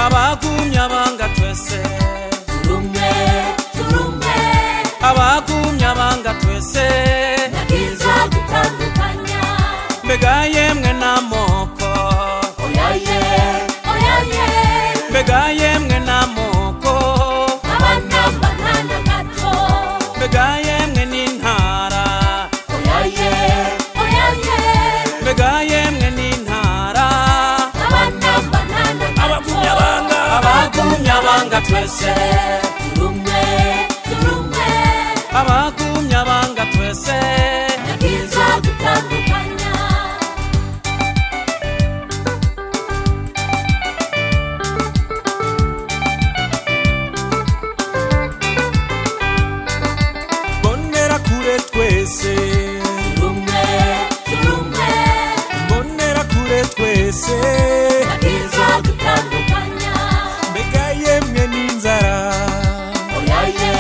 Abagumya banga twese turumwe turumwe Abagumya banga twese nakiza gutandukanya Mbega yemwe n'amoko oyaye oyaye Mbega yemwe n'amoko abana banana gato Mbega yemwe n'intara oyaye oyaye Mbega yemwe n'intara abana banana gato Abagumya banga Abagumya banga twese turumwe turumwe Abagumya banga twese nakiza gutandukanya Bonera kure twese turumwe turumwe Bonera kure twese nakiza gutandukanya Mbega yemwe n'inzara oyaye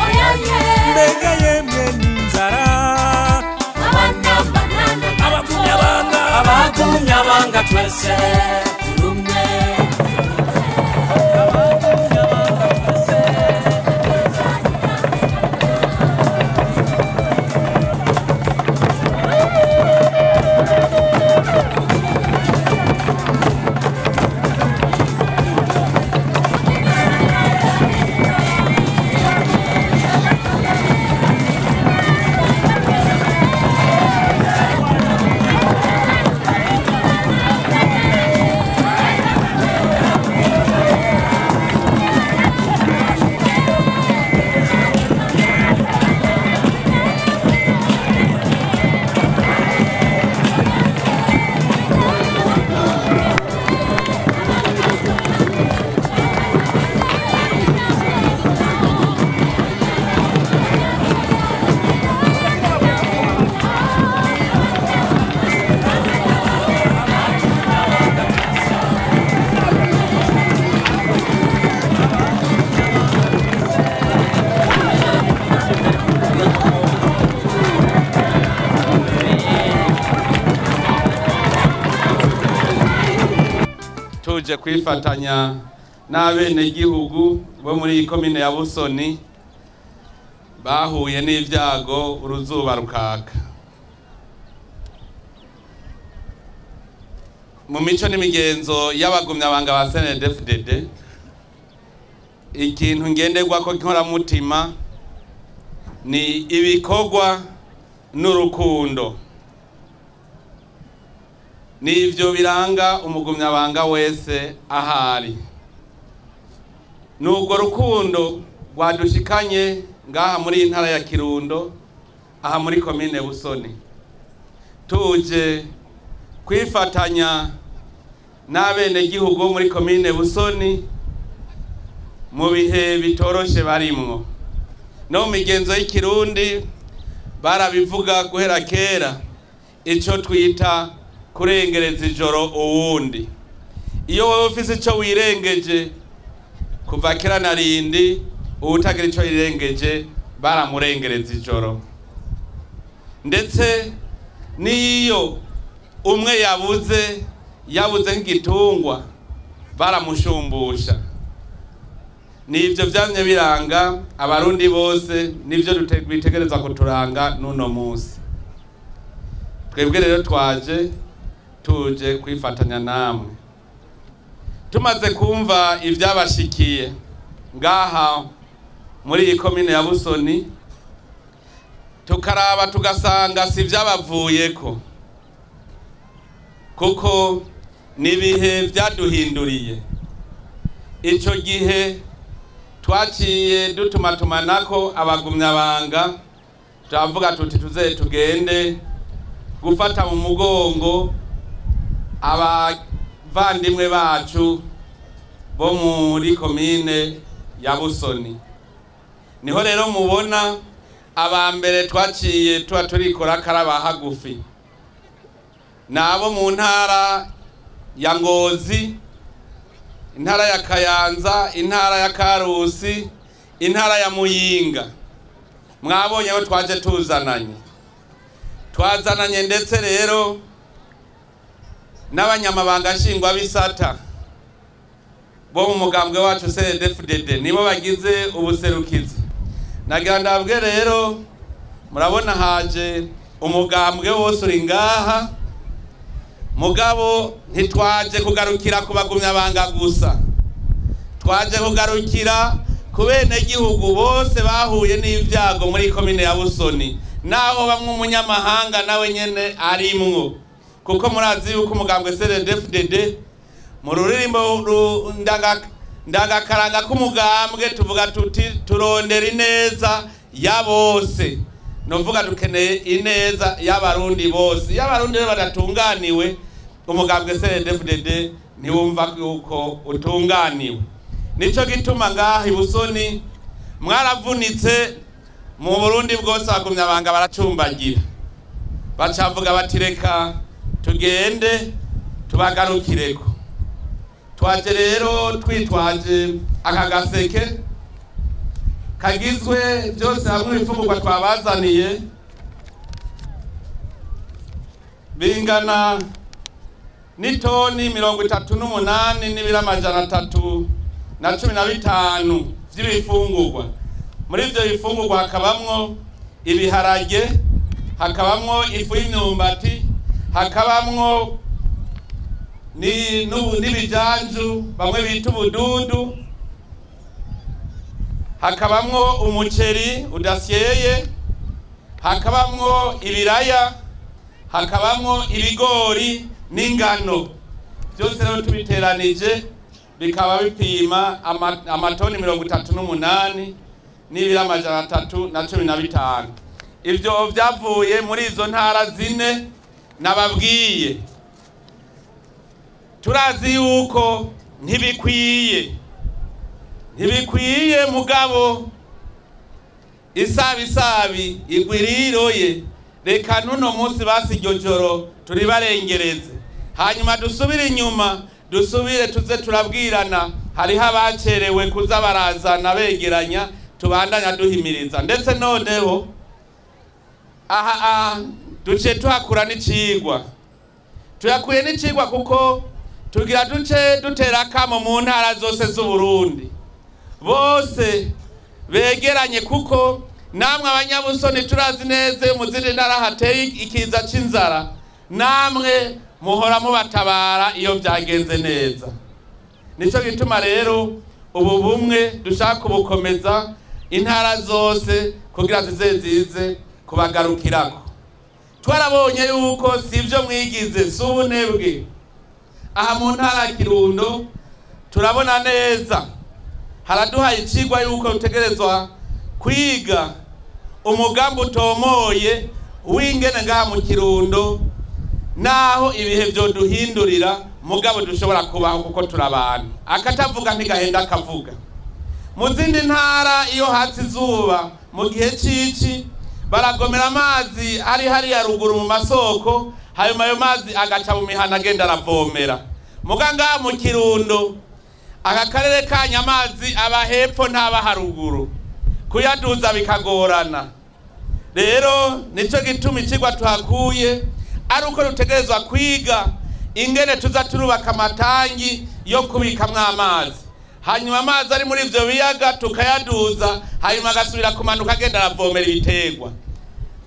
oyaye Mbega yemwe n'inzara abana banana gato Abagumya banga Abagumya banga twese turumwe Abagumya banga twese Tuje kwifatanya n'abenegihugu bo muri iyi komine ya Busoni bahuye n'ivyago uruzuba rukaka. Mu mico n'imigenzo y'abagumyabanga ba CNDD-FDD, ikintu ngenderwako nkoramutima ni ibikorwa n'urukundo. Nivyo biranga umugumyabanga wese ahari. Nubwo rukundo rwadushikanye ngaha muri intara ya Kirundo, aha muri komine Busoni, tuje kwifatanya n'abenegihugu bo muri komine Busoni mu bihe bitoroshe barimwo. No mu migenzo y'ikirundi barabivuga guhera kera, ico twita kurengereza ijoro uwundi. Iyo wowe ufise ico wirengeje kuva kera na rindi, uwutagira ico yirengeje baramurengereza ijoro. Ndetse n'iyo umwe yabuze nk'igitungwa baramushumbusha. Nivyo vyamye biranga abarundi bose, nivyo bitegerezwa kuturanga n'uno munsi. Twebwe rero twaje tuje kwifatanya namwe. Tumaze kumva ivyabashikiye ngaha muri iyi komine ya Busoni, tukaraba tugasanga si vyabavuyeko, kuko nibihe vyaduhinduriye. Ico gihe twaciye dutumatumanako abagumyabanga, turavuga tuti tuze tugende gufata mu mugongo abavandimwe bacu bo muri komine ya Busoni. Niho rero mubona abambere twaciye tuba turikora karaba hagufi nabo mu ntara ya Ngozi, intara ya Kayanza, intara ya Karusi, intara ya Muyinga. Mwabonye abo twaje tuzananye. Twazananye ndetse rero n'abanyamabanga nshingwabisata bo mu mugambwe wacu CNDD-FDD nibo bagize ubuserukizi. Nagira ndabwe rero, murabona haje umugambwe wose uri ngaha, mugabo ntitwaje kugarukira kubagumya banga gusa, twaje kugarukira ku benegihugu bose bahuye n'ivyago muri komine ya Busoni, naho bamwe umunyamahanga nawe nyene arimwo, kuko murazi yuko umugambwe CNDD-FDD mu ruririmbo ndagakaranga k'umugambwe tuvuga tuti turondera ineza ya bose. Novuga dukeneye ineza y'abarundi bose. Iyo abarundi rero badatunganiwe, umugambwe CNDD-FDD ntiwumva yuko utunganiwe. Nico gituma ngaha i Busoni mwaravunitse, mu Burundi bwose bagumya banga baracumbagira, bacavuga bati reka tugende tubagarukireko. Twaje rero twitwaje aka gaseke kagizwe byose hamwe ibifungurwa twabazaniye bingana n'itoni 38 n'ibiro 315 vy'ibifungurwa. Muri ivyo bifungurwa hakabamwo ibiharage, hakabamwo ifu y'imyumbati, hakabamwo n'ibijanju bamwe bita ubududu, hakabamwo umuceri udasyeye, hakabamwo ibiraya, hakabamwo ibigori n'ingano. Byose rero tubiteranije bikaba bipima amatoni 38 n'ibiro 315. Ivyo vyavuye muri izo ntara zine nababwiye. Turazi yuko ntibikwiye, mugabo isabi igwiriroye. Reka nuno munsi basi iryo joro turibarengereze, hanyuma dusubire inyuma, dusubire tuze turabwirana. Hariho abacerewe kuza barazana begeranya, tubandanya duhimiriza. Ndetse noneho aha duce tuhakura n'icigwa, tuyakuye n'icigwa kuko tugira duce dutera akamo mu ntara zose z'Uburundi bose begeranye, kuko namwe abanyabusoni turazi neza mu zindi ntara hateye ikiza c'inzara, namwe muhora mubatabara iyo vyagenze neza. Nico gituma rero ubu bumwe dushaka kubukomeza intara zose kugira zize zize kubagarukirako. Twarabonye yuko sivyo mwigize si ubunebwe. Aha mu ntara ya Kirundo turabona neza haraduhaye icigwa yuko utegerezwa kwiga umugambi utomoye w'ingene ngaha mu Kirundo, naho ibihe vyoduhindurira mugabo dushobora kubaho kuko turabantu. Akatavuga ntigahenda akavuga. Mu zindi ntara iyo hatsi izuba mu gihe cici baragomera amazi ari hariya ruguru mu masoko, hanyuma ayo mazi agaca mu mihana agenda aravomera. Muga ngaha mu Kirundo aka karere kanyu amazi aba hepfo ntaba haruguru, kuyaduza bikagorana. Rero nico gituma icigwa tuhakuye ari uko dutegerezwa kwiga ingene tuza turubaka amatangi yo kubikamwo amazi, hanyuma amazi ari muri ivyo biyaga tukayaduza, hanyuma agasubira kumanuka agenda aravomera ibiterwa.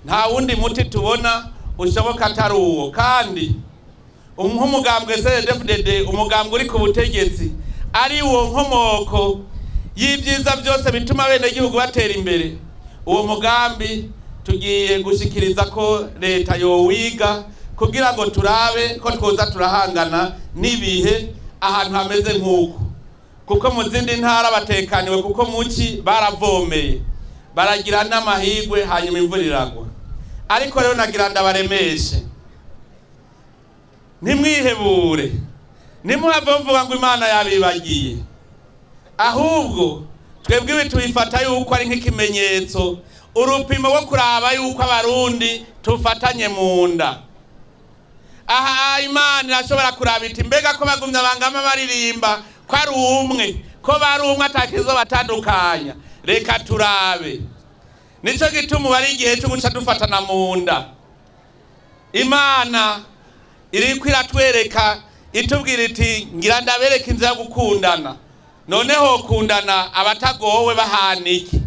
Nta wundi muti tubona ushoboka atari uwo. Kandi nk'umugambwe CNDD-FDD, umugambwe uri ku butegetsi, ari wo nkomoko y'ibyiza byose bituma abenegihugu batera imbere, uwo mugambi tugiye gushikiriza ko leta yowiga kugira ngo turabe ko twoza turahangana n'ibihe ahantu hameze nk'uko. Kuko mu zindi ntara batekaniwe, kuko muci baravomeye baragira n'amahigwe, hanyuma imvura iragwa. Ariko rero nagira ndabaremeshe, ntimwihebure, ntimuhave muvuga ngo Imana yabibagiye. Ahubwo twebwe ibi tubifata yuko ari nk'ikimenyetso, urupimo rwo kuraba yuko abarundi tufatanye mu nda. Aha Imana irashobora kuraba iti mbega ko bagumya bangama baririmba ko ari umwe, ko bari umwe atakizo batandukanya, reka turabe. Nico gituma bari igihe cyo guca dufatana mu nda. Imana iriko iratwereka itubwira iti ngira ndabereka inzira yo gukundana. Noneho kundana abatagowe bahana iki?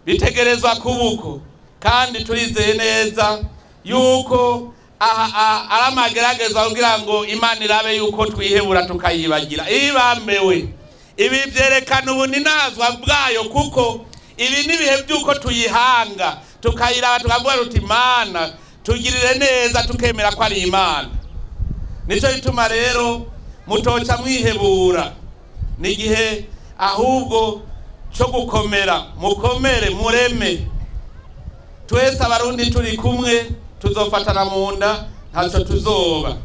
Bitegerezwa kubuko, kandi turizeye neza yuko aha ari amagerageza kugira ngo Imana irabe yuko twihebura tukayibagira. Ibambewe ibi byerekana ubuninazwa bwayo, kuko ibi ni ibihe by'uko tuyihanga tukayiraba tukavuga tuti Imana tugirire neza, tukemera ko ari Imana. Nicyo gituma rero mutoca mwihebura, ni igihe ahubwo cyo gukomera. Mukomere, mureme, twese Abarundi turi kumwe, tuzofatana mu nda, ntacyo tuzoba.